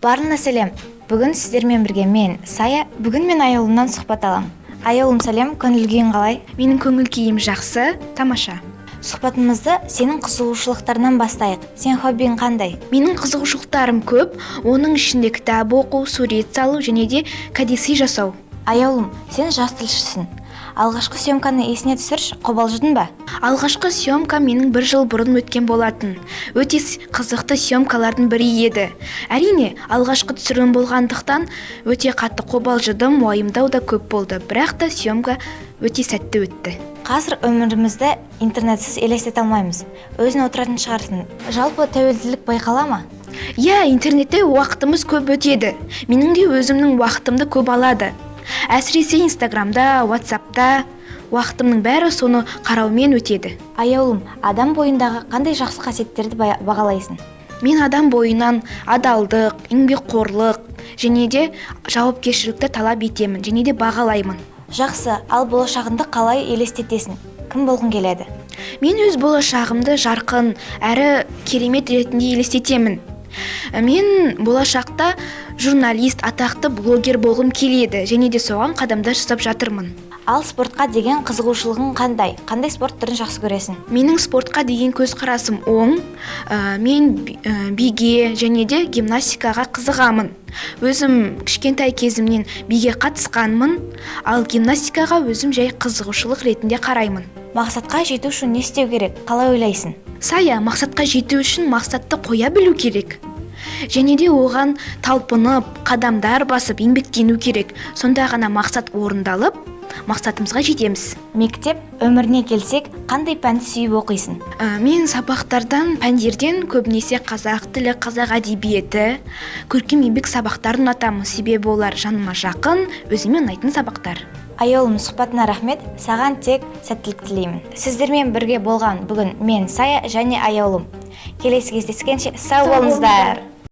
Барлығына сәлем! Бүгін сіздермен бірге мен, Сая. Бүгін мен Аяулымнан сұхбат аламын. Аяулым, сәлем! Көңіл күйің қалай? Менің көңіл күйім жақсы, тамаша. Сұхбатымызды сенің қызығушылықтарынан бастайық. Сен хоббиің қандай? Менің қызығушылықтарым көп, оның ішінде кітап оқу, сурет салу және де кәдесый жасау. Аяулым, сен жас тілшісің. Алғашқы съемканы есіне түсірші, қобалжыдың ба? Алғашқы съемка менің бір жыл бұрын өткен болатын. Өте қызықты съемкалардың бірі еді. Әрине, алғашқы түсірілім болғандықтан, өте қатты қобалжыдым, уайымдау да көп болды, бірақ та съемка өте сәтті өтті. Қазір өмірімізді интернетсіз елестете алмаймыз. Өзің отыратын шығарсың. Жалпы, тәуелділік байқала ма? Иә, интернетте уақытымыз көп өтеді. Менің де өзімнің уақытымды көп алады. Әсіресе Инстаграмда, Ватсапта уақытымның бәрі соны қараумен өтеді. Аяулым, адам бойындағы қандай жақсы қасиеттерді бағалайсың? Мен адам бойынан адалдық, еңбекқорлық және де жауапкершілікті талап етемін және де бағалаймын. Жақсы, ал болашағыңды қалай елестетесің? Кім болғың келеді? Мен өз болашағымды жарқын әрі керемет ретінде елестетемін. Мен болашақта журналист, атақты блогер болғым келеді және де соған қадамдар жасап жатырмын. Ал спортқа деген қызығушылығың қандай? Қандай спорт түрін жақсы көресің? Менің спортқа деген көзқарасым оң. Мен биге және де гимнастикаға қызығамын. Өзім кішкентай кезімнен биге қатысқанмын, ал гимнастикаға өзім жай қызығушылық ретінде қараймын. Мақсатқа жету үшін не істеу керек, қалай ойлайсың? Сая, мақсатқа жету үшін мақсатты қоя білу керек және де оған талпынып, қадамдар басып, еңбектену керек. Сонда ғана мақсат орындалып, мақсатымызға жетеміз. Мектеп өміріне келсек, қандай пәнді сүйіп оқисың? Мен сабақтардан, пәндерден көбінесе қазақ тілі, қазақ әдебиеті, көркем еңбек сабақтарын ұнатамын, себебі олар жаныма жақын, өзіме ұнайтын сабақтар. Аяулым, сұхбатына рахмет, саған тек сәттілік тілеймін. Сіздермен бірге болған бүгін мен, Сая, және Аяулым. Келесі кездескенше сау болыңыздар!